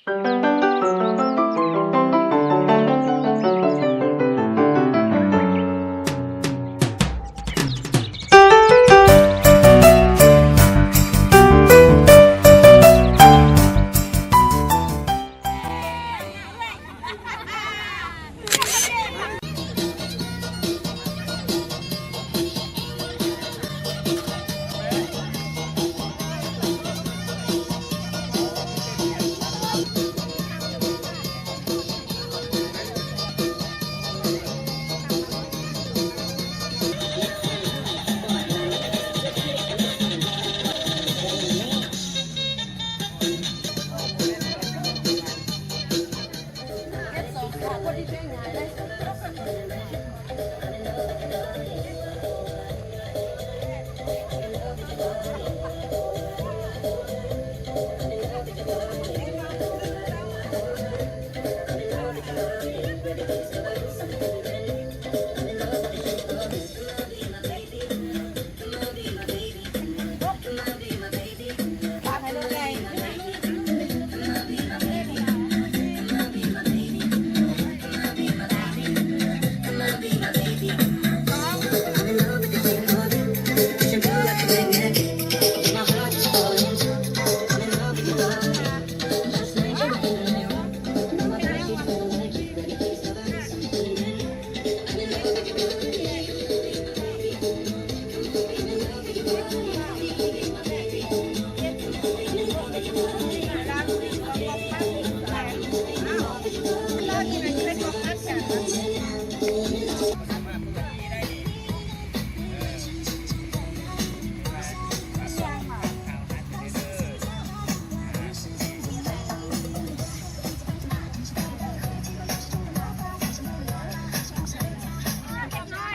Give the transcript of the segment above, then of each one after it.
ອ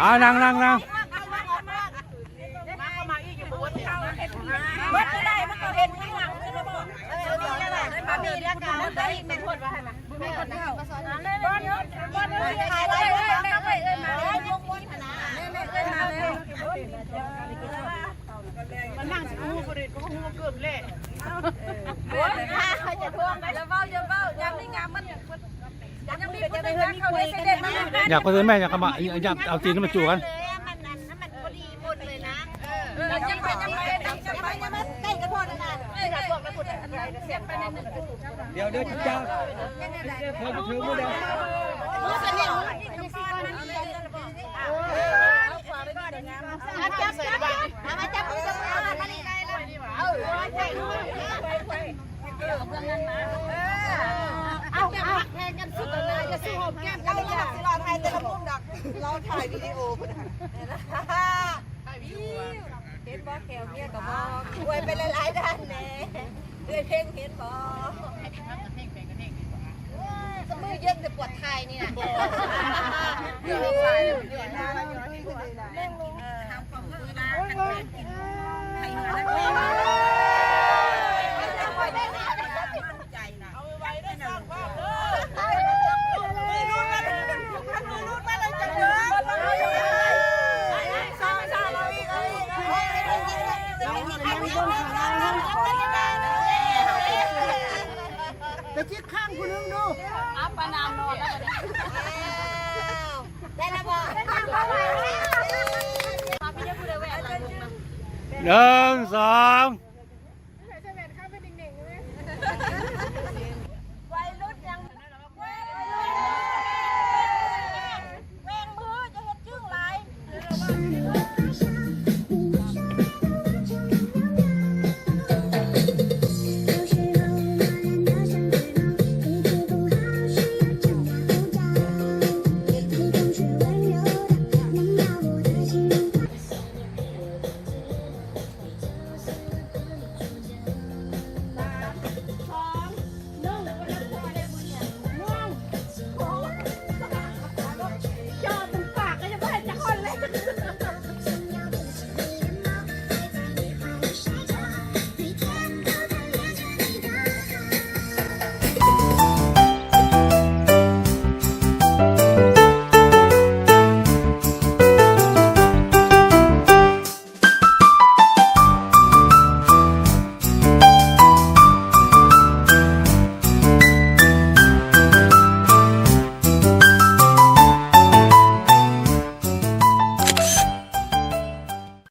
່າ ນັ່ງ ນັ່ງ ນັ່ງ. ມັນນັ່ງຊິຮູ້ບໍ່ໄດ້ ກໍຮູ້ເກີບແລ້ວ. ໂອ້ຍ ເຂົາຈະທວງໄດ້. ຢ່າເວົ້າ ຢ່າເວົ້າ ຢາມນີ້ງາມມັນ ຢາກໄປເລີຍແມ່ ຢາກເຂົ້າມາ ຢາກເອົາຕີນມາຈູກັນ. ມັນນັ້ນ ມັນພໍດີໝົດເລີຍນະ. ເອີ ຍັງໄປ ຍັງໄປ ຍັງໄປ ໃກ້ກະໂພດນັ້ນນະ. ດຽວ ດຽວ ເຈົ້າ ເຂົາຈະຖືໝົດແລ້ວ. ເອົາ ເອົາ ແພງກັນສຸດແລ້ວນະ ຢ່າສູ້ຫອມແກ້ມກັນເລີຍ. ລາວຊິລໍຖ່າຍແຕ່ລະມຸມດອກ ລໍຖ່າຍວິດີໂອພຸ້ນນະ. ເຫັນບໍ່ ແຂວເມຍກໍບອກ ອວຍໄປຫຼາຍໆດ້ານແດ່. ເອື້ອຍເພັງເຫັນບໍ່? ສະມືເຢັນແຕ່ປວດຖ່າຍນີ້ນະ. ເອີ ໄປຈິກຂ້າງຜູ້ໜຶ່ງດູ. ເອົາປານາມນອນແລ້ວບັດນີ້. ໜຶ່ງ ສອງ. ໄວລຸ້ນຍັງ ແຫວ່ງມື ຢ່າເຮັດຈຶ້ງຫຼາຍ.